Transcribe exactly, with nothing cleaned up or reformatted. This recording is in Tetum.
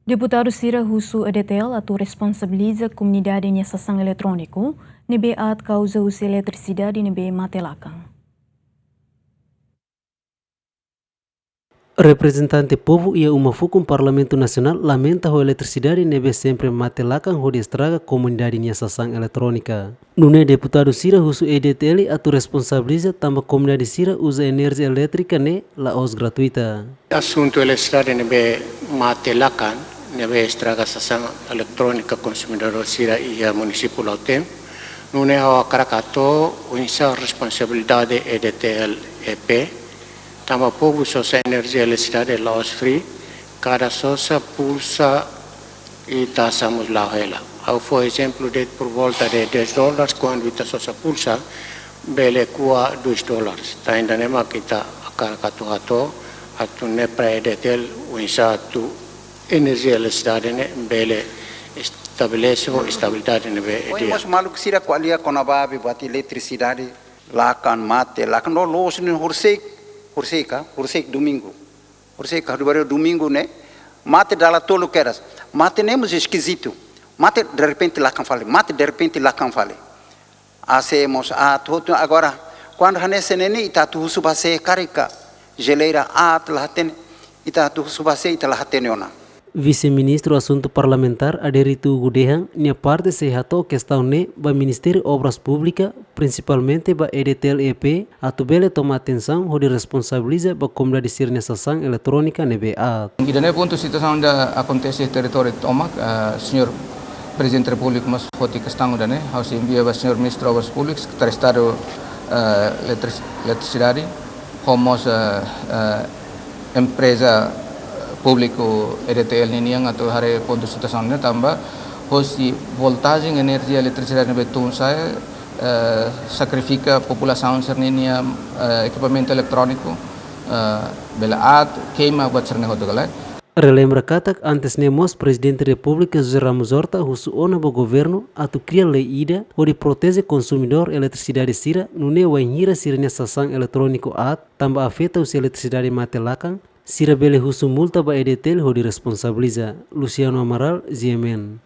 Deputadu sira husu E D T L atu responsabiliza komunidade nia sasán eletróniku ne'ebé aat kauza husi eletrisidade ne'ebé mate lakan. Reprezentante povu iha uma fukun Parlamentu Nasionál lamenta ho eletrisidade ne'ebé sempre mate lakan hodi estraga komunidade nia sasán eletrónika. Nune'e deputadu sira husu E D T L atu responsabiliza tanba komunidade sira uza enerjia elétrika ne'e la'ós gratuita. Asuntu eletrisidade ne'ebé mate lakan, ne'ebé estraga sasán eletrónika konsumidór sira iha munisípiu Lautém. Nune'e ha'u hakarak hato'o oinsá responsabilidade E D T L E P. Tanba povu sosa enerjia eletrisidade la'ós free, kada sosa pulsa ita hamosu la'o hela. Ha'u fó ezemplu de'it por volta de dez dólares, kuandu ita sosa pulsa, bele ko'a dois dólares. Tanba ida-ne'e mak ita hakarak atu hato'o, atu nune'e para E D T L oinsá atu enerjia eletrisidade ne'e bele estabelese ho estabilidade ne'ebé di'ak. Ohin mós maluk sira ko'alia kona-ba buat eletrisidade, lakan, mate lakan, no loos ne'e horisehik, horisehik ka, horisehik domingu. Horisehik ka, horisehik domingu ne'e, mate dala tolu kedas. Mate ne'e mós eskizitu. Mate derrepente lakan fali, mate derrepente lakan fali. A C mós aat hotu agora, kuandu hanesan ne'e ne'e ita atu husu ba sé karik ka, jeleira aat la hatene, ita atu husu ba sé ita la hatene ona. Vise-Ministru Asuntu Parlamentár Adérito Hugo dehan nia parte sei hato'o kestaun ne'e ba Ministériu Obras Públikas, prinsipalmente ba E D T L E P, atu bele toma atensaun hodi responsabiliza ba komunidade sira-nia sasán eletrónika ne'ebé aat. Ida-ne'e pontu situasaun ida akontese iha territóriu tomak, ah, señór Prezidente Repúblika mós foti kestaun ida-ne'e, ha'u sei envia ba señór Ministru Obras Públikas, Sekretáriu Estadu, ah, Elektris-, Eletrisidade, ho mós, ah, ah, empreza públiku E D T L ninian atu haree pontu situasaun ne'e tanba hosi voltajen enerjia eletrisidade ne'ebé tun sa'e, eh, sakrifika populasaun sira-ninia, eh, ekipamentu eletróniku, eh, bele aat, keima, buat sira-ne'e hotu kala. Relembra katak antes ne'e mós Prezidente Repúblika José Ramos Horta husu ona ba governu atu kria lei ida hodi proteje konsumidór eletrisidade sira nune'e wainhira sira-nia sasán eletróniku aat tanba afeta husi eletrisidade mate lakan, sira bele husu multa ba E D T L hodi responsabiliza. Luciano Amaral, G M N.